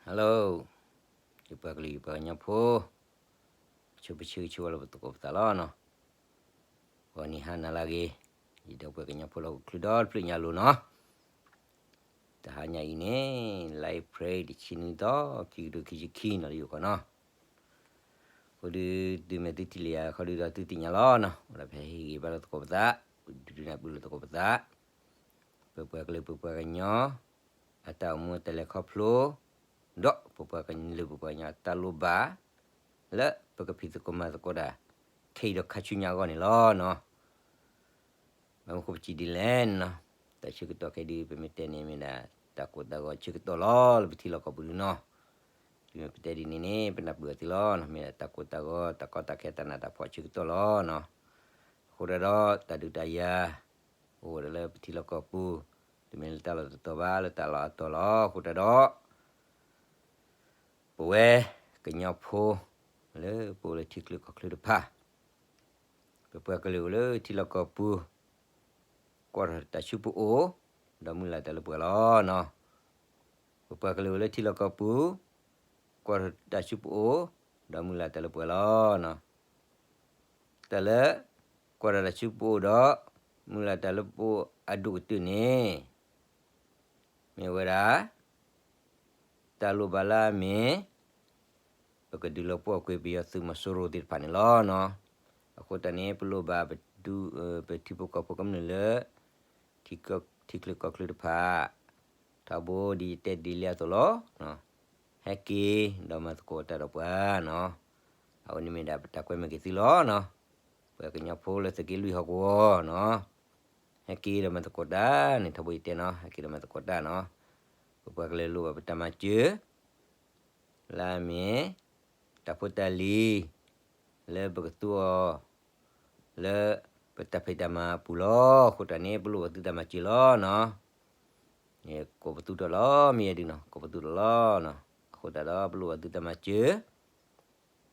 Hello, ယပှၤကလုာ်ယပှၤကညီဖိ, ပဆိပဆၢဂ့ၤဆၢဝါလၢပသကိးပသးလီၤနီၤ. ဂီၤနံၤဟါနၤလၢအဂ့ၤ, ယဒီပုၢ်ဝဲၢ်ကညီဖိလၢဟီၣ်ခိၣ်ချၢဒီတဖျၢၣ်ညါအလိၤနီၤ. တဟါညါအံၤန့ၣ် Live Pray တဆံနွံသီ ခံကထိခံဆံခံနီၤ လၢယိၤကီၢ်နီၤ. အဃိဒီး သုမ့ၢ်သုထံၣ်လၢယၤခီဒုဒီးသုသ့ၣ်ညါလီၤနီၤ. ဝဲဒၣ်ဖဲဟ့ၣ်ဂံၢ်ဘါလၢသကိးပသး, ဒုးဒုးနၢ်ပၢၢ်လၢသကိးပသး, ပပှၤကလုာ်ပပှၤကညီ အတၢ်အိၣ်မူတၢ်လဲၤခီဖျိ ဒီးပပှၤကလုာ်ပပှၤကညီအတၢ်လိၣ်ဘၣ် လၢပကဖံးသကိးမၤသကိးတၢ် ခဲအံၤဒီးခါဆူညါအဂီၢ်န့ၣ်လီၤနီၤ. ဘၣ်မနုၤဃိပစံးဒ်လဲၣ်နီၤ, တၢ်ဆၢကတီၢ်ခဲအံၤဒုး ပမ့ၢ်တဲန့ၣ်မ့ၢ်ဒၣ် တၢ်ကိၢ်တၢ်ဂီၤဆၢကတီၢ်လီၤ လၢပထံလီၢ်ကီၢ်ပူၤဒုနီၤ. တုၤမ့ၢ်ပတဲဒ်န့ၣ်န့ၣ် ပနၢ်ပၢၢ်အီၤသ့လီၤနီၤ, မ့ၢ်ဒၣ်တၢ်ကိၢ်တၢ်ဂီၤ တၢ်ကီတၢ်ခဲတၢ်နးတၢ်ဖှီၣ်ဆၢကတီၢ်လီၤနီၤ. အဃိတၢ်ဒီး တၢ်ဒုးတၢ်ယၤ အိၣ်ဝဲဒၣ်လၢပထံလီၢ်ကီၢ်ပူၤ, တမ့ၢ်လၢတၢ်လီၢ်တတီၤဘၣ် လၢတၢ်လီၢ်အတီၢ်လီၤ. အဃိတၢ်ဒီး ပဝဲကညီဖိ လၢပအိၣ်လၢထံချၢကီၢ်ချၢတဖၣ်, ပပှၤကလုာ်အိၣ်လၢထံလီၢ်ကီၢ်ပူၤ, ကွၢ်ထီၣ်တၢ်ဆူပအိၣ်, ဒီးမုၢ်လၢ်တၢ်လၢပှၤလီၤနီၤ. ပပှၤကလုာ်အိၣ်လၢထံလီၢ်ကီၢ်ပူၤ, ကွၢ်ထီၣ်တၢ်ဆူပအိၣ်, ဒီးမုၢ်လၢ်တၢ်လၢပှၤလီၤနီၤ. တၢ်လၢ ကွၢ်ထီၣ်တၢ်ဆူပအိၣ်ဒီး မုၢ်လၢ်တၢ်လၢပအိၣ်အဒိၣ်ကတၢၢ်န့ၣ် မ့ၢ်ဝဲဒၣ် တၢ်လိၣ်ဘၣ်လၢအမ့ၢ် ပကဒုးလီၤပှီၢ်ကွံာ်ပယီၤသုးမီၤစိရိၤသ့ၣ်တဖၣ်န့ၣ်လီၤနီၤ. အဃိတၢ်န့ၣ် ပလိၣ်ဘၣ်ပဒူ ပထံဖိကီၢ်ဖိကမျၢၢ်လၢ ထံချၢကီၢ်ချၢတဖၣ် ထီဘိဒ်ယတဲဒ်လဲၣ်အသိးလီၤ. ဟဲက့ၤဒီးမၤသကိးတၢ်ဒီးပှၤနီၤ. အဝဲန့ၣ်မ့ၢ်ဒၣ်ပတၢ်ကွဲမုာ်က့ၤသုလီၤနီၤ. ပှၤကညီဖိလၢသုးက့လွံၢ်ဟီၣ်ကဝီၤနီၤ, ဟဲက့ၤဒီးမၤသကိးတၢ်န့ၣ် ထီဘိယတဲနီၤ, ဟဲက့ၤဒီးမၤသကိးတၢ်နီၤ. ပပှၤကလုာ်လိၣ်ဘၣ်ပတၢ်မၤစၢၤ လၢအမ့ၢ် တၢ်ဖိတၢ်လံၤ လၢပကသူအီၤ လၢပတၢ်ဖံးတၢ်မၤအပူၤလီၤ. အဃိတၢ်န့ၣ် ပလိၣ်ဘၣ်သုတၢ်မၤစၢၤလီၤနီၤ. ကိးပသူထီၣ်လီၤ မ့ၢ်ယဲဒုနီၤ, ကိးပသူထီၣ်လီၤနီၤ. အဃိတၢ်ဒီး ပလိၣ်ဘၣ်သုတၢ်မၤစၢၤ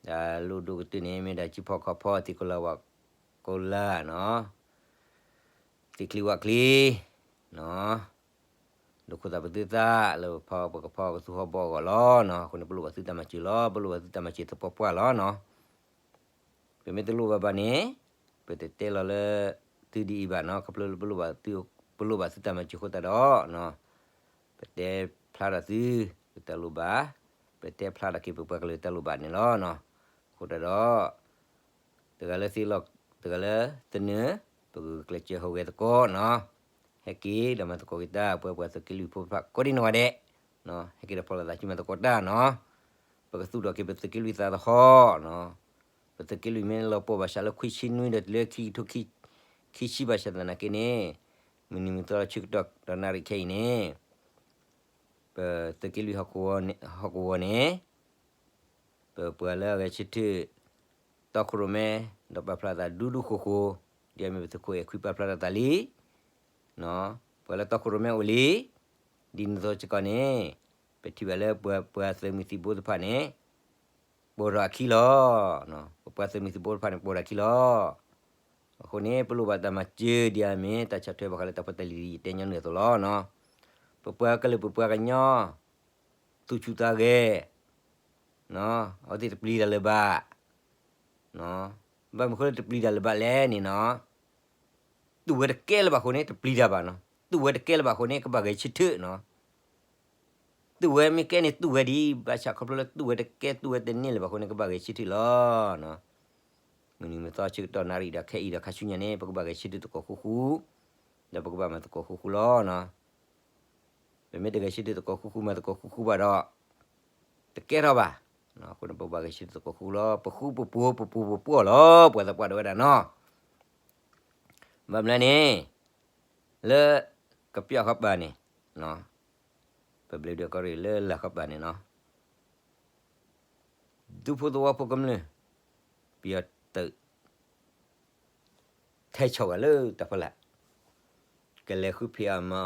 တၢ်လိၣ်ဒိၣ်ကတၢၢ်န့ၣ် မ့ၢ်ဒၣ်စုဖီၣ်ခီၣ်ဖီၣ် သံးကလၤဝးကလၤနီၤ, သံးချံဝးချံနီၤ, ဒိခိၣ်သၣ်ပသူသၣ်လၢပဖီပကဖီကသူဟီၣ်ဘီအဂီၢ်လီၤနီၤ. အဃိန့ၣ် ပလိၣ်ဘၣ်သုတၢ်မၤစၢၤလီၤ, ပလိၣ်ဘၣ်သုတၢ်မၤစၢၤသပှၢ်ပှၢ်လီၤနီၤ. ပမ့ၢ်တလိၣ်ဘၣ်ဘၣ်န့ၣ် ပတတဲလီၤလၢသုဒ်အံၤဘၣ်နီၤ, ခီဖျိလၢပလိၣ်ဘၣ်သု ပလိၣ်ဘၣ်သုတၢ်မၤစၢၤအဃိတၢ်ဒီး ပတဲဖျါထီၣ်သု ပတၢ်လိၣ်ဘၣ်, ပတဲဖျါထီၣ်က့ၤပပှၤကလုာ်တၢ်လိၣ်ဘၣ်န့ၣ်လီၤနီၤ. အဃိတၢ်ဒီး တဂၤလၢသ့လီၤ, တဂၤလၢသနၢၣ်, ပကကျဲးစၢးဟူးဂဲၤသကိးနီၤ. ဟဲက့ၤဒီးမၤသကိးက့ၤတၢ် ပှၤပှၤသုးက့လွံၢ်ဖိတဖၣ် ကိးဒံနီၢ်ဂၤဒဲး, ဟဲက့ၤဒီးဖီၣ်လိာ်သးစုမၤသကိးတၢ်နီၤ. ပကသူၣ်ထီၣ်က့ၤပသုးက့လွံၢ်သးသဟီၣ်နီၤ. ပသုးက့လွံၢ်မ့ၢ်လီၤပှီၢ်ဘၣ်ဆၣ်လၢခွံဆံနွံဒီးတုၤလၢခံကထိခံဆံဘၣ်ဆၣ်သနာ်က့န့ၣ်, မုၢ်နံၤမုၢ်သီဆၢကတီၢ်ဒီးနၣ်ရံၣ်ခဲအံၤန့ၣ် ပသုးက့လွံၢ်ဟီၣ်ကဝီၤန့ၣ် ပပှၤလၢအဂဲၤဆၢထၢၣ် တီခိၣ်ရိၣ်မဲ ဒီးပာ်ဖျါသးဒူဒူဃိဃိ, ဒ်အမ့ၢ်ပသုးခိၣ်အဲၣ်ခွံပာ်ဖျါထီၣ်သးလံ, ပှၤလၢတီခိၣ်ရိၣ်မဲအိၣ်လံ, ဒ်န့ၣ်အသိးစ့ၢ်ကီးန့ၣ် ပထံၣ်ဘၣ်လၢပှၤသုးမုၢ်သံၣ်ဘိတဖၣ်န့ၣ် ပိာ်ထီၣ်အခံလီၤ. ပပှၤသုးမုၢ်သံၣ်ဘိတဖၣ်န့ၣ် ပိာ်ထီၣ်အခံလီၤ. အဃိန့ၣ် ပလိၣ်ဘၣ်တၢ်မၤစၢၤဒ်အမ့ၢ် တၢ်ဆီၣ်ထွဲဘၣ်ဃးလၢတၢ်ဖိတၢ်လံၤ ယတဲညီနုၢ်အသိးလီၤ. ပပှၤကလုာ်ပပှၤကညီ သူၣ်ဆူၣ်သးဂဲၤ, အဝဲသ့ၣ်တပျံၤတၢ်လၢၤဘၣ်. ဘၣ်မနုၤဃိလၢတပျံၤတၢ်လၢၤဘၣ်လဲၣ်န့ၣ်နီၤ, သူၣ်ဝဲတကဲလၢၤဘၣ်အဃိန့ၣ် တပျံၤတၢ်ဘၣ်နီၤ. သူၣ်ဝဲတကဲလၢၤဘၣ်အဃိန့ၣ် ကဘၣ်ဂဲၤဆၢထၢၣ်နီၤ. သူၣ်ဝဲမ့ၢ်ကဲန့ၣ် သူၣ်ဝဲဒ်အံၤ ဘၣ်ဆၣ်ခီဖျိလၢသူၣ်ဝဲတကဲ သူၣ်ဝဲတန့ၢ်လၢၤဘၣ်အဃိန့ၣ် ကဘၣ်ဂဲၤဆၢထၢၣ်လီၤ. မုၢ်နံၤမုၢ်သီဆၢကတီၢ်နၣ်ရံၣ်ဒီးခဲအံၤဒီးခါဆူညါန့ၣ် ပကဘၣ်ဂဲၤဆၢထၢၣ်သကိးဃူဃူ, ဒီးပကဘၣ်မၤသကိးဃူဃူလီၤ. ပမ့ၢ်တဂဲၤဆၢထၢၣ်သကိးဃူဃူ မၤသကိးဃူဃူဘၣ်ဒီး တကဲထီၣ်ဘၣ်. အဃိန့ၣ် ပကဘၣ်ဂဲၤဆၢထၢၣ်သကိးဃူဃူလီၤ. ပဃူပဖိ ပပူၤပပှီၢ်လီၤ ပှၤသပှၢ်ဒိၣ်ဝဲဒၣ်နီၤ. ဘၣ်မနုၤန့ၣ် လၢကပျၢ်ဃီပၤန့ၣ်, ပဘျုးဒိၣ်ကီၢ်ရ့ၣ်လၢလၢ်ဃီပၤန့ၣ်နီၤ, ဒူဖိသဝီဖိကမျၢၢ် ပယီၤသုး ထဲဆီၣ်ဂၤလၢတၢ်ဖီလာ်, ကလဲၤဃုဖံးအီၣ်မၤ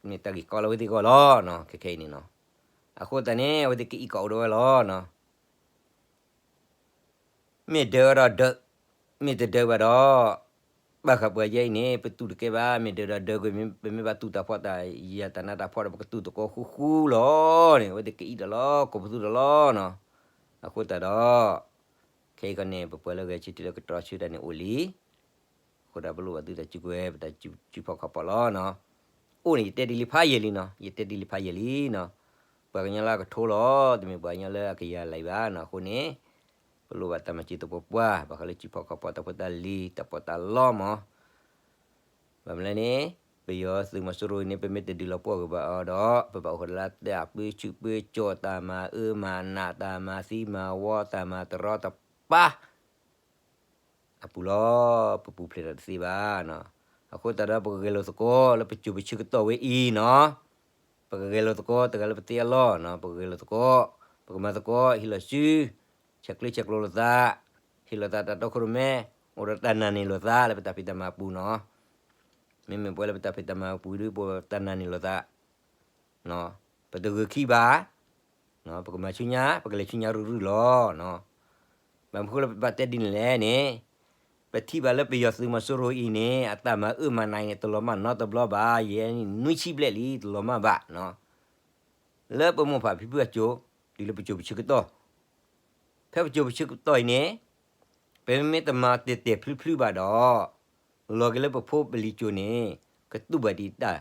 အီၣ်, မ့ၢ်တၢ်ဂ့ၢ်ကီလၢအဝဲသ့ၣ်အဂီၢ်လီၤနီၤ. ခဲခဲအံၤန့ၣ်နီၤ, အဃိသတးန့ၣ် အဝဲသ့ၣ်ကအံးကီၢ်အိၣ်ဒၣ်ဝဲလီၤနီၤ. မ့ၢ်ဒၢးဝဲဒီးဒၢး, မ့ၢ်တဒၢးဘၣ်ဒီး ဘၣ်ဃးပှၤယဲအံၤန့ၣ် ပတူၢ်တကဲဘၣ်, မ့ၢ်ဒၢးဒီးဒၢကွံာ်, ပမ့ၢ်ဘၣ်တူၢ်တၢ်ဖီၣ်တၢ်ယာ်တၢ်နးတၢ်ဖှီၣ်ဒီး ပကတူၢ်သကိးဃူဃူလီၤန့ၣ်, အဝဲသ့ၣ်ကအံးတၢ်လီၤ, ကိးပသူတၢ်လီၤနီၤ. အဃိသတးဒီး ခဲအံၤခီန့ၣ် ပပှၤလၢဂဲၤဆၢထၢၣ်လၢကတြီဆၢတၢ်န့ၣ်အိၣ်လံ. အဃိဒီးပလိၣ်ဘၣ်သုတၢ်စုကဝဲၤ ပတၢ်စုဖီၣ်ခီၣ်ဖီၣ်လီၤနီၤ. အိၣ်န့ၣ် ယတဲဒ်လံဖးယံာ်လံနီၤ, ယတဲဒ်လံဖးယံာ်လံနီၤ. ပှၤကညီလၢအကထိလီၤ, တမ့ၢ်ပှၤကညီလၢအကယၤလံဘၣ်နီၤ. အဃိန့ၣ် ပလိၣ်ဘၣ်တၢ်မၤစၢၤသပှၢ်ပှၢ် ဘၣ်ဃးလၢစုဖီၣ်ခီၣ်ဖီၣ်တၢ်ဖိတၢ်လံၤ တၢ်ပီးတၢ်လီမး. ဘၣ်မနုၤလဲၣ်န့ၣ် ပယီၤသုးမီၤစိရိၤအံၤန့ၣ် ပမ့ၢ်တဒုးလီၤပှီၢ်ဂ့ၤဘၣ်အီၤဒီး ပဘၣ်အိၣ်ဃုာ်ဒီးလၢတၢ်ပၢဆူၣ်ပၢစိး တၢ်မၤအၢမၤနး တၢ်မၤသံမၤဝီ တၢ်မၤတရီတပါ အပူၤလီၤ. ပပူၤဖျဲးတၢ်တသ့ဘၣ်နီၤ. အဃိသတးဒီး ပကဂဲၤလိာ်သကိးလၢပစိၤပဆၢကတီၢ်ဝဲအံၤနီၤ. ပကဂဲၤလိာ်သကိးတဂၤလၢပသ့အလီၢ်နီၤ, ပကဂဲၤလိာ်သကိး, ပကမၤသကိး ဟ့ၣ်လီၤစု, ဆဲးကျၢဆဲးကျိးလိာ်သး, ဟ့ၣ်လိာ်သးတၢ်တီခိၣ်ရိၣ်မဲ, အိၣ်ဒီးတၢ်နာ်န့ၢ်လိာ်သးလၢပတၢ်ဖံးတၢ်မၤအပူၤနီၤ. မ့မ့ၢ်ပဝဲလၢပတၢ်ဖံးတၢ်မၤအပူၤဒီး ပတၢ်နာ်န့ၢ်လိာ်သး ပတဂုာ်ခံဘၣ်, ပကမၤဆူညါ ပကလဲၤဆူညါရုၢ်ရုၢ်လီၤ. ဘၣ်မနုၤဃိလၢပဘၣ်တဲဒ်န့ၣ်လဲၣ်န့ၣ်, ပထံၣ်ဘၣ်လၢပယီၤသုးမီၤစိရိၤအံၤန့ၣ် အတၢ်မၤအၢမၤနးအံၤန့ၣ် တလီၤမၢ်နီတဘျီဘၣ်, ယဲန့ၣ်နွံဆံဘျဲၣ်လံ တလီၤမၢ်ဘၣ်. လၢပမိၢ်ပၢ်ဖံဖုအစိၤ, တုၤလၢပစိၤပဆၢကတီၢ်, ဖဲပစိၤပဆၢကတီၢ်အံၤန့ၣ် ပမ့ၢ်တမၤတဲာ်တဲာ်ဖျုဖျုဘၣ်ဒီး လီၤက့ၤလၢပဖိပလံၤစိၤန့ၣ် ကတူၢ်ဘၣ်ဒံးတၢ်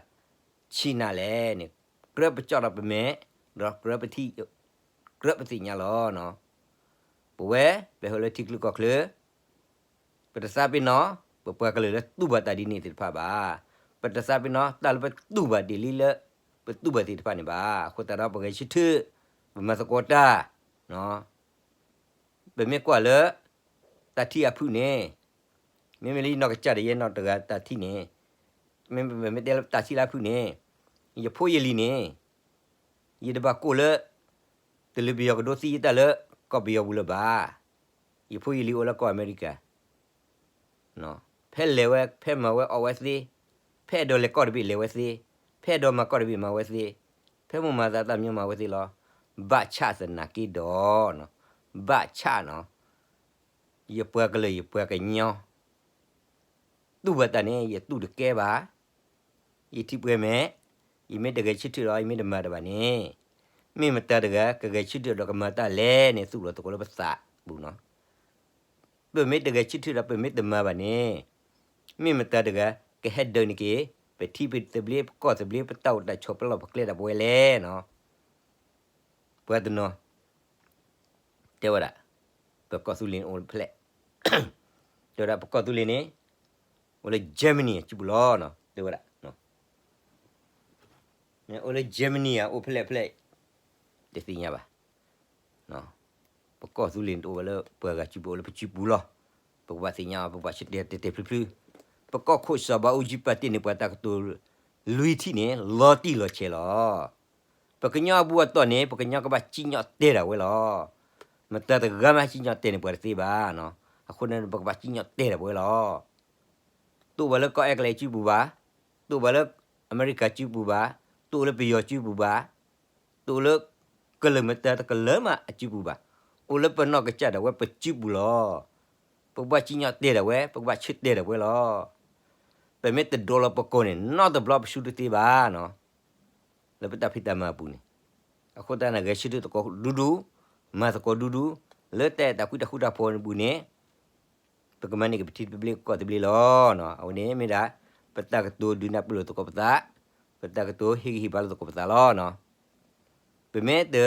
ဆံးနၤလဲၣ်န့ၣ်, ကြၢးပကၠီၣ်ဒီးပမဲာ်, ဒီးကြၢးပထံၣ်, ကြၢးပသ့ၣ်ညါလီၤ. ပဝဲ ပဟဲလၢထံချၢကီၢ်ချၢ ပတသးပ့ၤနီၣ် ပပှၤကလုာ်လၢတူၢ်ဘၣ်တၢ်ဒ်န့ၣ်သ့ၣ်တဖၣ်ဘၣ်. ပတသးပ့ၤနီၣ်တၢ်လၢပတူၢ်ဘၣ်ဒ်လံလၢ ပတူၢ်ဘၣ်သ့ၣ်တဖၣ်န့ၣ်ဘၣ်. အဃိသတးဒီး ပဂဲၤဆၢထၢၣ်, ပမၤသကိးတၢ်, ပမ့ၢ်ကွၢ်လၢ တၢ်ထံၣ်အဖုၣ်န့ၣ်, မ့မ့ၢ်လၢယနီၢ်ကစၢ်ဒီးယဲနီၢ်တဂၤတၢ်ထံၣ်န့ၣ်, မ့မ့ၢ်ပမ့ၢ်တဲလၢတၢ်ထံၣ်လၢအဖုၣ်န့ၣ်, ယဖိယလံၤန့ၣ် ယတဘၣ်ကိၢ်လၢ တလၢပယီၤကဒိသံယတၢ်လၢကီၢ်ပယီၤပူၤလၢၤဘၣ်. ယဖိယလံၤအိၣ်လၢကီၢ်အမဲရကၤ, ဖဲလဲၤဝဲ ဖဲမၤဝဲအီၣ်ဝဲသ့, ဖဲအဲၣ်ဒိးလဲၤကီၢ်တဘ့ၣ်လဲၤဝဲသ့, ဖဲအဲၣ်ဒိးမၤကီၢ်တဘ့ၣ်မၤဝဲသ့, ဖဲမိၢ်မၤသးတၢ်မညီမၤဝဲသ့လီၤ. ဘၣ်ဆၣ်သနာ်က့ဒီး, ဘၣ်ဆၣ်နီၤ, ယပှၤကလုာ်ယပှၤကညီ တူၢ်ဘၣ်တၢ်န့ၣ် ယတူၢ်တကဲဘၣ်. ယထံၣ်ပှဲၤမဲာ်, ယမ့ၢ်တဂဲၤဆၢထၢၣ်ဒီး ယမ့ၢ်တမၤတၢ်ဘၣ်န့ၣ်, မ့ၢ်မတၤတဂၤ ကဂဲၤဆၢထၢၣ်ဒီးကမၤတၢ်လဲၣ်န့ၣ် သူၣ်လီၤသကိးလၢပသးပူၤနီၤ. ပမ့ၢ်တဂဲၤဆၢထၢၣ်ဒီး ပမ့ၢ်တမၤဘၣ်န့ၣ်, မ့ၢ်မတၤတဂၤ ကဟဲဒၢးန့ၢ်က့ၤ ပထံပတဘျ့ ပကီၢ်သဘျ့ ပတၢ်အိၣ်တၢ်ဆိးပလီၢ်ပကျဲဒၣ်ပဝဲလဲၣ်နီၤ. ပှၤတနီၤ တဲဝဲဒၣ် ပကီၢ်သူလ့ၤန့ၣ်အိၣ်ဖဲလဲၣ်, တဲဝဲဒၣ်ပကီၢ်သူလ့ၤန့ၣ် အိၣ်လၢ Germany အစုပူၤလီၤ, တဲဝဲဒၣ်, အိၣ်လၢ Germany ဧါ အိၣ်ဖဲလဲၣ်ဖဲလဲၣ်, တသ့ၣ်ညါဘၣ်. ပကီၢ်သူလ့ၤန့ၣ်တအိၣ်ဝဲလၢပှၤဂၤစုပူၤ အိၣ်လၢပစုပူၤလီၤ. ပကဘၣ်သ့ၣ်ညါအီၤ ပကဘၣ်ဆၢတဲာ်တဲာ်ဖျုဖျု, ပကီၢ်ခိၣ်စီၤဘးအူကၠံပာ်တ့ၢ်န့ၢ်ပှၤတၢ်ကတိၤ လွံၢ်ထံၣ်န့ၣ် လီၤတံၢ်လီၤဆဲးလီၤ. ပကညီအဘူၣ်အတီၢ်န့ၣ် ပကညီကဘၣ်စံၣ်ညီၣ်တဲာ်ဒၣ်ဝဲလီၤ. မတၤတဂၤမးစံၣ်ညီၣ်တဲာ်န့ၢ်ပှၤတသ့ဘၣ်. အဃိန့ၣ် ပကဘၣ်စံၣ်ညီၣ်တဲာ်ဒၣ်ပဝဲလီၤ. တအိၣ်ဘၣ်လၢကီၢ်အဲကလံးစုပူၤဘၣ်, တအိၣ်ဘၣ်လၢအမဲရကၤစုပူၤဘၣ်, တအိၣ်လၢပယီၤစုပူၤဘၣ်, တအိၣ်လၢကလုာ်မတၤတကလုာ်မးအစုပူၤဘၣ်, အိၣ်လၢပနီၢ်ကစၢ်ဒၣ်ဝဲပစုပူၤလီၤ. ပကဘၣ်စံၣ်ညီၣ်တဲာ်ဒၣ်ဝဲ, ပကဘၣ်ဆၢတဲာ်ဒၣ်ဝဲလီၤ. ပမ့ၢ်တဒိးလီၤပကိာ်န့ၣ် နီတဘျီပဆူတသ့ဘၣ်နီၤ. လၢပတၢ်ဖံးတၢ်မၤအပူၤန့ၣ်, အဃိသတးန့ၣ် ဂဲၤဆၢထၢၣ်သကိးဒူဒူ, မၤသကိးဒူဒူ, လၢတၢ်အဲၣ်တၢ်ကွံတၢ်ဃူတၢ်ဖိးန့ၣ်ပူၤန့ၣ် ပကမၤန့ၢ်က့ၤပထံတဘျ့ကီၢ်တဘျ့လီၤ. အဝဲန့ၣ်မ့ၢ်ဒၣ် ပတၢ်ကတိၤဒုးနၢ်ပၢၢ်လိာ်သကိးပသး, ပတၢ်ကတိၤဟ့ၣ်ဂံၢ်ဟ့ၣ်ဘါလိာ်သကိးပသးလီၤ. ပမ့ၢ်တ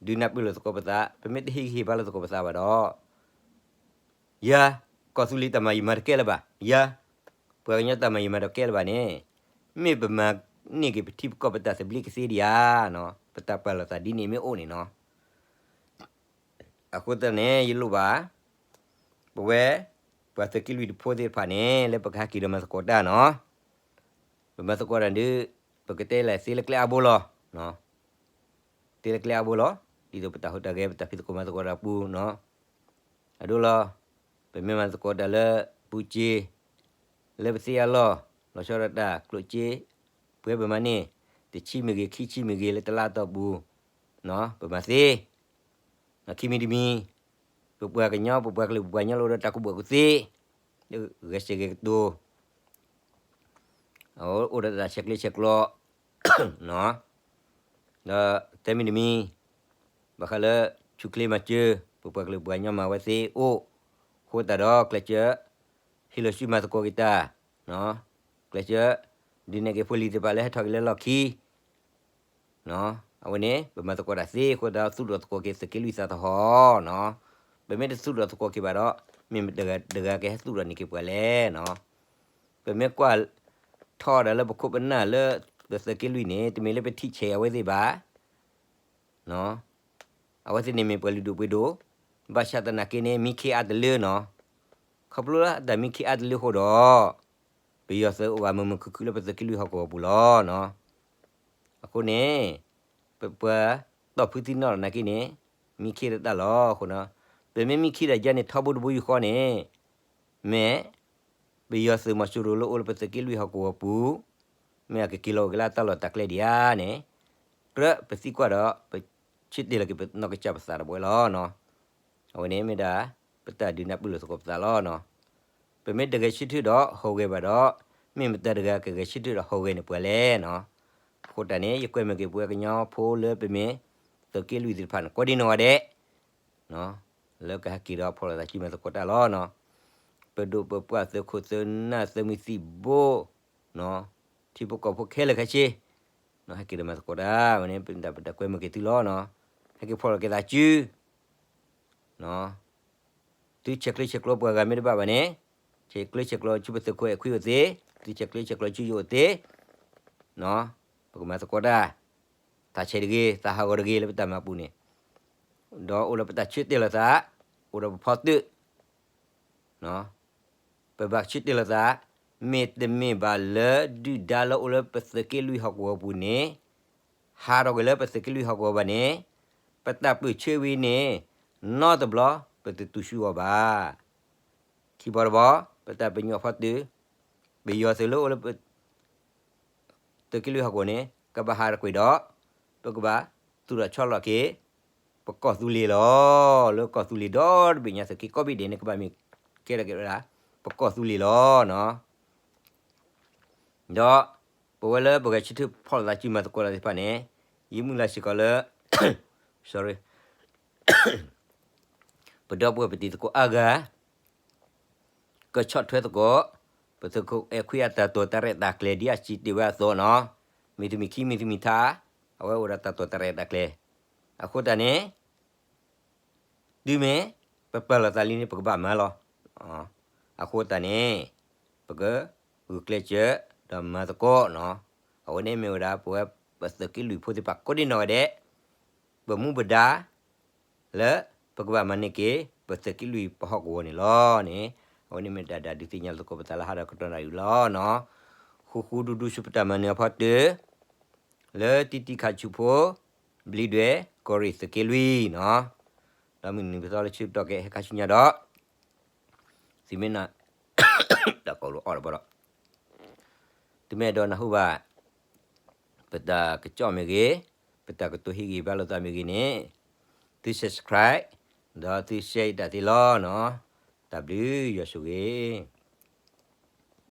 ဒုးနၢ်ပၢၢ်လိာ်သကိးပသး, ပမ့ၢ်တဟ့ၣ်ဂံၢ်ဟ့ၣ်ဘါလိာ်သကိးပသးဘၣ်ဒီး ယၤ ကီၢ်သူလ့ၤတၢ်မၤယမၤတကဲလၢၤဘၣ်, ယၤ ပှၤကညီတၢ်မၤယမၤတကဲလၢၤဘၣ်န့ၣ်, မ့ၢ်ပမၤန့ၢ်က့ၤပထံပကီၢ်ပတၢ်သဘျ့ကသ့ဒံးဧါ. ပတၢ်ပာ်လီၤသးဒ်န့ၣ်မ့ၢ်အိၣ်န့ၣ်နီၤ. အဃိသတးန့ၣ် ယလိၣ်ဘၣ် ပဝဲ ပှၤသုးက့လွံၢ်တဖိသ့ၣ်တဖၣ်န့ၣ် လၢပကဟဲက့ၤဒီးမၤသကိးတၢ်နီၤ. ပမၤသကိးတၢ်ဒုး ပကတဲလဲၣ်သ့လၢကျဲအါဘိလီၤ. သ့လၢကျဲအါဘိလီၤ. ဒ်သိးပတၢ်ဟူးတၢ်ဂဲၤ ပတၢ်ဖံးသကိးမၤသကိးတၢ်ပူၤနီၤ. အဒိလီၤ. ပမ့ၢ်မၤသကိးတၢ်လၢပူၤစ့ လၢပသ့အလီၢ် လီၤဆီဒၣ်တၢ်ကျိၣ်စ့ ပှဲၤပမၤန့ၢ် တဆံမ့ၢ်ဂ့ၤ ခံဆံမ့ၢ်ဂ့ၤ လၢတလါအတီၢ်ပူၤ ပမၤသ့ ခံမံၤတမံၤ ပပှၤကညီ ပပှၤကလုာ် ပပှၤကညီလၢအိၣ်ဒီးတၢ်ကူၣ်ဘၣ်ကူၣ်သ့ ဂဲၤစဲးဂဲၤကတိၤ အိၣ်ဒီးတၢ်ဆဲးကျၢဆဲးကျိး ဒီးတဲမံၤတမံၤ ဘၣ်ဃးလၢဆူၣ်ချ့မၤစၢၤ ပပှၤကလုာ်ပှၤကညီမၤဝဲသ့အိၣ်, အဃိသတးဒီးကျဲးစၢး ဟ့ၣ်လီၤဆူမၤသကိးက့ၤတၢ်, ကျဲးစၢး ဒုးနဲၣ်က့ၤဖိလံၤသ့ၣ်တဖၣ်လၢဟဲထီၣ်က့ၤလၢလီၢ်ခံ အဝဲန့ၣ် ပမၤသကိးတၢ်သ့အဃိသတးဒီး သူၣ်ထီၣ်သကိးက့ၤသုးက့လွံၢ်သးသဟီၣ်နီၤ, ပမ့ၢ်တသူၣ်ထီၣ်သကိးက့ၤဘၣ်ဒီး မ့ၢ်မတၤတဂၤကဟဲသူၣ်ထီၣ်န့ၢ်က့ၤပှၤလဲၣ်နီၤ, ပမ့ၢ်ကွၢ်ထီၣ်ဒၣ်လၢပခိၣ်ပနၢ်လၢ ပသုးက့လွံၢ်န့ၣ် တမ့ၢ်လၢပထံၣ်ဆဲးအဝဲသ့ၣ်ဘၣ် အဝဲသ့ၣ်န့ၣ်မ့ၢ်ပှၤလုၢ်ဒိၣ်ပှ့ၤဒိၣ်, ဘၣ်ဆၣ်သနာ်က့န့ၣ် မံခ့အါတလၢနီၤ, ခီဖျိလၢအတၢ်မံခ့အါတလၢအဃိဒီး ပယီၤသုးအိၣ်ဘၣ်မုာ်မုာ်ခုၣ်ခုၣ်လၢပသုးက့လွံၢ်ဟီၣ်ကဝီၤပူၤလီၤနီၤ, အဃိန့ၣ် ပပှၤတီၢ်ဖုသံနီၣ်နာ်က့န့ၣ် မံခ့တၢ်လီၤအဃိနီၤ, ပမ့ၢ်မံခ့တၢ်ယါန့ၣ် ထီဘိတဘိယူၢ်ဃီန့ၣ် မ့ၢ် ပယီၤသုးမီၤစိရိၤလၢအိၣ်လၢပသုးက့လွံၢ်ဟီၣ်ကဝီၤပူၤ, မ့ၢ်အကက့ၤလီၤအိၣ်က့ၤလၢအတၢ်လီၢ်တၢ်ကျဲဒံးဧါန့ၣ်, ကြၢးပသံကွၢ်ဒီး ပဆ့တ့ၢ်လီၤက့ၤပနီၢ်ကစၢ်ပသးတဘျီလီၤနီၤ, အဝဲန့ၣ်မ့ၢ်ဒၣ် ပတၢ်ဒုးနၢ်ပၢၢ်လိာ်သကိးပသးလီၤနီၤ, ပမ့ၢ်တဂဲၤဆၢထၢၣ်ဒီးဟူးဂဲၤဘၣ်ဒီး မ့ၢ်မတၤတဂၤကဂဲၤဆၢထၢၣ်ဒီးဟူးဂဲၤန့ၢ်ပှၤလဲၣ်နီၤ, အဃိတၢ်န့ၣ် ယကွဲမုာ်က့ၤပဝဲကညီဖိလၢပမ့ၢ်သုးက့လွံၢ်သ့ၣ်တဖၣ်န့ၣ် ကိးဒံနီၢ်ဂၤဒဲး လၢကဟဲက့ၤဒီးဖီၣ်လိာ်သးစုမၤသကိးတၢ်လီၤနီၤ, ပဒိၣ်ပပှၢ်သုးခိၣ်သုးနၢ်သုးမုၢ်သံၣ်ဘိ ထံဖိကီၢ်ဖိခဲလၢာ်ခဲဆ့ ဟဲက့ၤဒီးမၤသကိးတၢ်ဝဲန့ၣ် ပတၢ်ကွဲမုာ်က့ၤသုလီၤနီၤ, ဟဲက့ၤဖီၣ်လိာ်က့ၤသးစု သုဆဲးကျၢဆဲးကျိးပှၤဂၤမ့ၢ်တဘၣ်ဘၣ်န့ၣ်, ဆဲးကျၢဆဲးကျိးဆူပသုးခိၣ်အဲၣ်ခွံအိၣ်သ့, သုဆဲးကျၢဆဲးကျိးဆူယအိၣ်သ့, ပကမၤသကိးတၢ်, သးဆဲးတဂ့ၤ သးဟးဂီၤတဂ့ၤလၢပတၢ်မၤပူၤန့ၣ်, ဒီးအိၣ်ဒီးပတၢ်ဆၢတဲာ်လိာ်သး, အိၣ်ဒီးပဖီတၢၣ် ပဘၣ်ဆၢတဲာ်လိာ်သး, မ့တမ့ၢ်ဘၣ်လၢဒုၣ်ဒါလၢအိၣ်လၢပသုးက့လွံၢ်ဟီၣ်ကဝီၤပူၤန့ၣ်, ဟးထီၣ်ကွံာ်လၢပသုးက့လွံၢ်ဟီၣ်ကဝီၤဘၣ်န့ၣ်, ပတၢ်ပၢၢ်ဆၢဝံၤန့ၣ်, နီတဘျီပတတူၢ်ဆူၣ်အီၤဘၣ်. ခံဘီတဘီ, ပတၢ်ပညိၣ်အဖီတၢၣ်, ပယီၤသုးလၢအိၣ်လၢ သုးက့လွံၢ်ဟီၣ်ကဝီၤန့ၣ် ကဘၣ်ဟးထီၣ်ကွံာ်ဒီး ပကဘၣ်သူၣ်ထီၣ်ဆီလီၤက့ၤ ပကီၢ်သူလ့ၤလီၤ. လၢကီၢ်သူလ့ၤဒီတဘ့ၣ်ညါ သုးက့ကိးဘ့ၣ်ဒဲးန့ၣ် ကဘၣ်မ့ၢ်ကဲထီၣ်က့ၤဝဲဒၣ် ပကီၢ်သူလ့ၤလီၤနီၤ. ဒီးပဝဲလၢပဂဲၤဆၢထၢၣ်ဖီၣ်လိာ်သးစုမၤသကိးတၢ်သ့ၣ်တဖၣ်န့ၣ် ယမုၢ်လၢ်စ့ၢ်ကီးလၢ sorry ပဒီပုၢ်ဝဲၢ်ပတံၤသကိးအါဂၤ ကဆီၣ်ထွဲသကိး ပသုးခိၣ်အဲၣ်ခွံအတၢ်တိာ်တၢ်ရဲၣ်တၢ်ကျဲၤ ဒ်အစံးတ့ၢ်ဝဲအသိးနီၤ, မ့ၢ်တမ့ၢ်ခံ မ့ၢ်တမ့ၢ်ထါ, အဝဲအိၣ်ဒီးတၢ်တိာ်တၢ်ရဲၣ်တၢ်ကျဲၤ. အဃိသတးန့ၣ် တုၤမ့ၢ်ပပာ်လီၤသးလံန့ၣ် ပကဘၣ်မၤလီၤ. အဃိသတးန့ၣ် ပကဂုာ်ကျဲးစၢး ဒီးမၤသကိးနီၤ. အဝဲန့ၣ်မ့ၢ်ဝဲဒၣ် ပဝဲပသုးက့လွံၢ်ဖိသ့ၣ်တဖၣ်ကိးဒံနီၢ်ဂၤဒဲး ပမူပဒါ လၢပကဘၣ်မၤန့ၢ်က့ၤ ပသုးက့လွံၢ်ပဟီၣ်ကဝီၤန့ၣ်လီၤန့ၣ်, အဝဲန့ၣ်မ့ၢ်တၢ်ဒုးသ့ၣ်ညါလိာ်သကိးပသးလၢဟါဒီးကတီၢ်နၣ်ရံၣ်လီၤနီၤ. ဃူဃူဒူဒူဆူပတၢ်မၤနၢၤအဖီတၢၣ် လၢတံတံခးဆူၣ်ဖိ ဘျံးဒွဲၣ် ကီၢ်ရ့ၣ်သုးက့လွံၢ်နီၤ. ဒီးမုၢ်နံၤပသီလၢဆၢကတီၢ်ကဟဲခါဆူညါဒီး သုမ့ၢ်နၢ် တၢ်ကီလိာ်အီၣ်တဘျီဒီး သုမ့ၢ်အဲၣ်ဒိးနၢ်ဟူဘၣ် ပတၢ်ကစီၣ်မ့ၢ်ဂ့ၤ, ပတၢ်ကတိၤဟ့ၣ်ဂံၢ်ဘါလိာ်သးမ့ၢ်ဂ့ၤန့ၣ် သု subscribe ဒီးသု share ယတၢ်သ့လီၤနီၤ. တၢ်ဘျုးယွၤဆိၣ်ဂ့ၤ